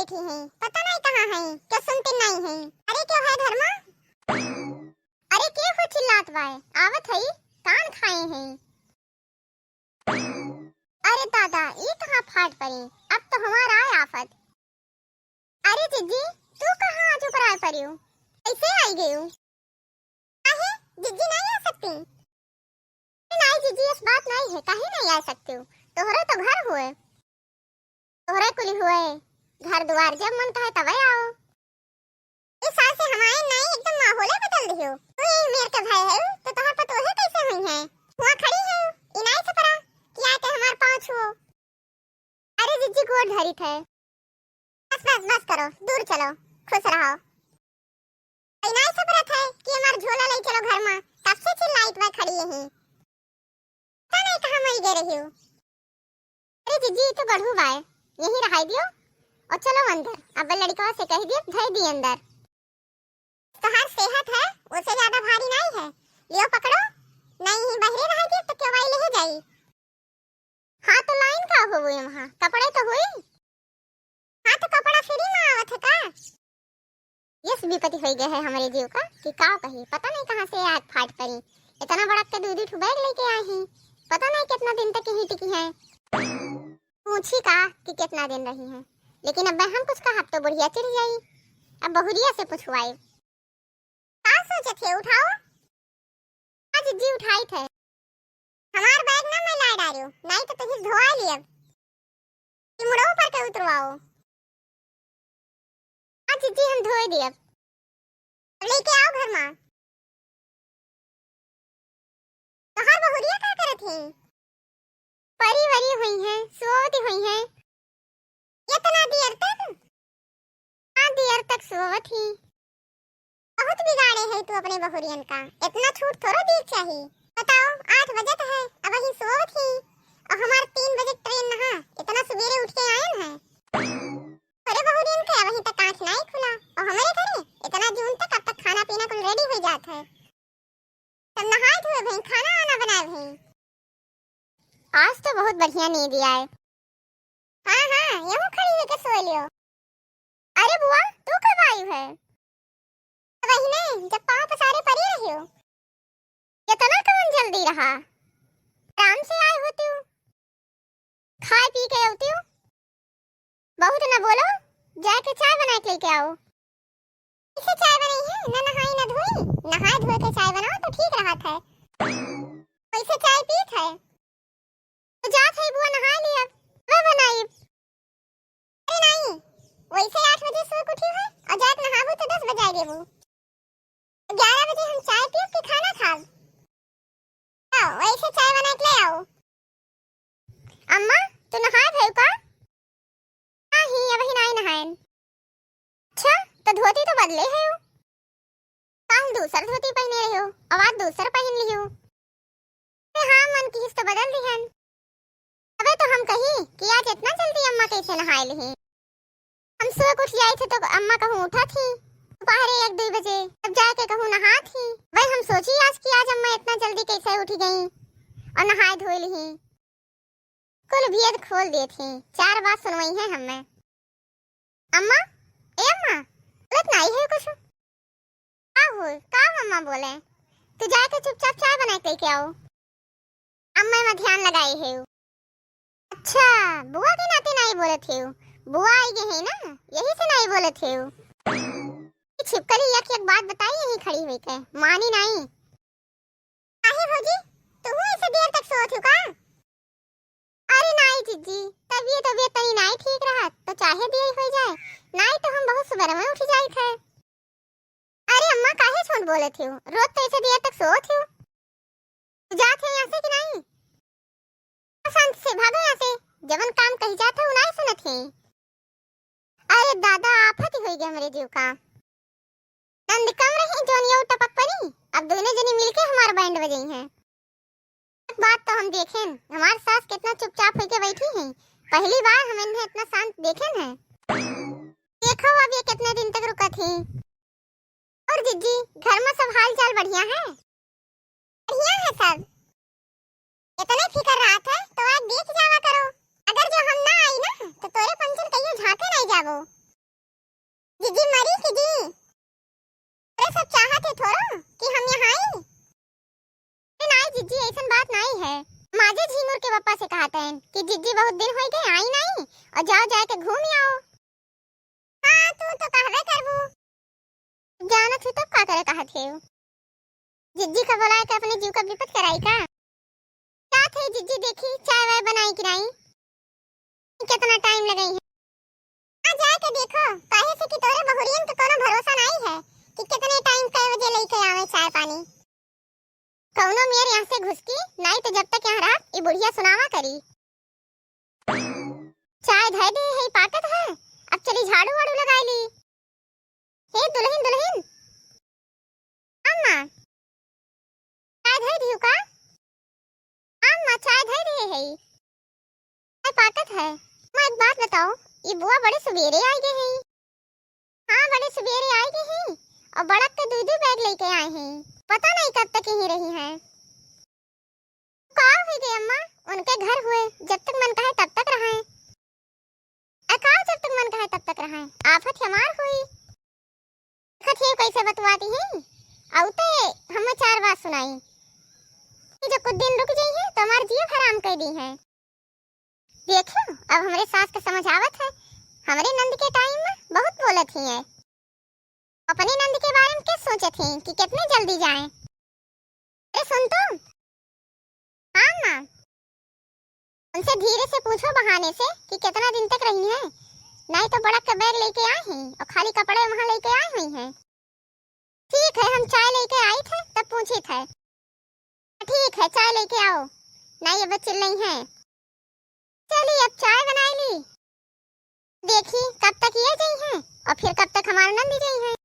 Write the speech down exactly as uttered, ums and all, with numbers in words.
बैठी हैं, पता नहीं कहाँ हैं, क्यों सुनती नहीं हैं। अरे क्यों है घर मा? अरे के हो चिल्लात बाय? आवत हई, कान खाए हैं। अरे दादा, ई कहाँ फाट पड़ी, अब तो हमार आय आफत। अरे जिज्जी, तू कहाँ आज ऊपर आय पड़ियो, कैसे आई गयो? काहे, जिज्जी नहीं आ सकती? नहीं जिज्जी, इस बात नहीं है, काहे नहीं आ सकती हो? तोहरे तो घर हुए, तोहरे कुली हुए, घर दुआर जब मन कहे तबे आओ। इस साल से हमारे नाई एकदम माहौले बदल दियो। तू ये मेर के भाई है, तो तोहर पतोहे कैसे हुई है? हुआ खड़ी है, इनाई से परा, कि आके हमार पाँव छुओ। अरे जिज्जी गोड़ धरी थे। बस, बस, बस करो, दूर चलो, खुश रहो। इनाई से परत है कि हमार झोला ले चलो घर मा, तब से चिल्लाइत बा खड़ी यहीं। पता नहीं कहाँ मरी गए रही हो। अरे जिज्जी, ई तो गढ़ू बाय, यहीं रहाई दियो और चलो अंदर। अब लड़कवा से कह दियो, धई दी अंदर। तोहार सेहत है, उसे ज्यादा भारी नहीं है। लियो पकड़ो, नहीं ही बहरे रहाई दियो तो क्यों आई ले जाई। हाँ तो लाइन का हो गई वहाँ, कपड़े तो हुई। हाँ तो कपड़ा फ्री में आवत है का? यस विपत्ति होई गए है हमरे जीव का कि का कही, पता नहीं कहाँ से आग फाट पड़ी। इतना बड़क के दू दू ठो बैग लेके आई ही, पता नहीं कितना दिन तक यहीं टिकी हैं। पूछी का कि कितना दिन रही हैं, लेकिन अब हम कुछ कहब तो बुढ़िया चिढ़ जाई। अब बहुरिया से पूछवाई। का सोचत है, उठाओ। आज जी उठाई थे। हमार बैग ना मैं लाए डारियो, नहीं तो तुझे धोआ लियब। कि मुड़ो पर के उतरवाओ। हाँ जिज्जी, हम धोए दियब। अब लेके आओ घर मा। तोहार बहुरिया का करत है? परी वरी हुई है, सोवत हुई है। इतना देर तक? हाँ, देर तक सोवत ही। बहुत बिगाड़े है तू अपने बहुरियन का, इतना छूट थोड़ो दी चाही। बताओ, आठ बजत है, अबहीं सोवत ही, और हमार तीन बजे ट्रेन नहा, इतना सुबेरे उठ के आयन है। अरे बहुरियन के अबहीं तक आँख नाई खुला, और हमरे घरे इतना जून तक अब तक खाना पीना कुल रेडी हो जात है। तब नहाए धोए भई, खाना वाना बनाए भई। आज तो बहुत बढ़िया नींद आए। हाँ, हाँ, यहूँ खड़ी होके सो लियो। अरे बुआ, तू कब आई है? वही ने, जब पाँव पसारे परी रही हो। इतना कौन जल्दी रहा? आराम से आए होती हो। खाए पी के अउतियो। बहुत न बोलो, जाके चाय बनाए के लेके आओ। इसे चाय बनाई है, न नहाई न धोई, नहाए धोए के चाय बनाओ तो ठीक रहत है। वैसे चाय पीत है। तो जात है बुआ नहाए लिया, वह बनाई। अरे नहीं, वैसे आठ बजे सो के उठी है और जात नहाबू तो दस बजाए देबू। ग्यारह बजे हम चाय पीब कि खाना खाब? आओ, वैसे चाय बना के ले आओ। अम्मा, तू नहाए भयू का? नहीं, अबही नाई नहाएन। अच्छा, तो धोती तो बदले है। काल दूसर धोती पहने रहे हो, अब आज दूसर पहन लियो। अरे हाँ, मन की तो बदल दिहन। अबे तो हम कही कि आज इतना जल्दी अम्मा कैसे नहाए लिही। हम सुबह उठ जाए थे तो अम्मा कहूँ उठा थी दोपहरे एक दुई बजे, तब जाके कहूँ नहा थी। भाई हम सोची आज कि आज अम्मा इतना जल्दी कैसे उठी गई और नहाए धोए लिही। कुल भेद खोल दिए थी, चार बात सुनवाई है हमें। अम्मा, ए अम्मा, बोलत नाई है कुछ। का हो, का अम्मा बोले? तू जाके चुपचाप चाय बना के लेके आओ। अम्मा में ध्यान लगाई है। अच्छा, बुआ के नाते नाई बोलत है। बुआ आई गई है ना, यही से नाई बोलत है। ये छिपकली एक एक बात बताई यही खड़ी हुई के, मानी नाई। काहे भौजी, तू ऐसे देर तक सोत हो का? अरे नाई जिज्जी, तबीयत, तबीयत तनी नाई ठीक रहत, तो चाहे देर हो जाए, नाई तो हम बहुत सुबह में उठ जाइत है। अरे अम्मा, काहे झूठ बोलत हो? रोज तो ऐसे देर तक सोत हो। तू जात है यहाँ से कि नाई? शांत से भागो यहाँ से, जवन काम कही जात है, वो नाई सुनत है। अरे दादा, आफत ही होई गई हमरे जीव का। नंद कम रही, जोनियो टपक पड़ी। अब दोनों जनी मिलके हमार बैंड बजाई हैं। एक बात तो हम देखेन, हमार सास कितना चुपचाप होके बैठी हैं। पहली बार हम इन्हें इतना शांत देखेन है। देखो अब ये कितने दिन तक रुकत ही। और जिज्जी, घर में सब हाल चाल बढ़िया है? बढ़िया है सब। इतने फिकर रहत है तो आज देख जावा करो। अगर जो हम ना आई ना तो तोरे पंचन कहियो झांके नहीं जाबो। पापा से कहत हैं कि जिज्जी बहुत दिन होइ गए आई नाहीं, और जाओ जाए के घूम आओ। हाँ, तू तो कहबे करबू। जानत ही तब का करे कहत है? जिज्जी का बोलाए के अपने जीव का विपत कराई का? जात है जिज्जी देखी चाय वाय बनाई कि नाहीं, कितना टाइम लगई है। आ जाए के देखो, काहे से कि तोरे बहुरियन के कोनो भरोसा नाहीं है कि कितने टाइम कै बजे लेके आवे चाय पानी। कौनो मेर यहाँ से घुसकी, नाहीं तो जब तक यहाँ रहब, ई बुढ़िया सुनावा करी। चाय धै दे है, पाकत है, अब चली झाड़ू वाड़ू लगाई ली। हे दुल्हन, दुल्हन, अम्मा, चाय धै दिहु का? अम्मा, चाय धै दे है, चाय पाकत है। अम्मा, एक बात बताओ, ई बुआ बड़े सुबेरे आई गए हैं। हाँ, बड़े सुबेरे आई गई हैं और बड़क के दुइ दुइ बैग लेके आई हैं। पता नहीं कब तक यहीं रही हैं। का हुई गई अम्मा, उनके घर हुए, जब तक मन कहे तब तक रहे। अ का जब तक मन कहे तब तक रहे? आफत हमार हुई। देखत ही कैसे बतुआती हैं। आउते हमें चार बात सुनाई कि जो कुछ दिन रुक जाई हैं तो हमार जिया हराम कर दी हैं। देखियो, अब हमरे सास के समझ आवत है, हमरे नंद के टाइम में बहुत बोलत ही है। अपने नंद के बारे में के सोचत ही कि कितने जल्दी जाएं। अरे सुन तो, हाँ माँ, उनसे धीरे से पूछो बहाने से कि कितना दिन तक रही हैं, नहीं तो बड़क के बैग लेके आई हैं और खाली कपड़े वहाँ लेके आई हुई हैं। ठीक है, हम चाय लेके आई थे, तब पूछी थे। ठीक है, चाय लेके आओ, नहीं अब चिल्लई हैं। चली, अब चाय बनाई ली, देखी कब तक ये जाई हैं और फिर कब तक हमार नंद जाई हैं।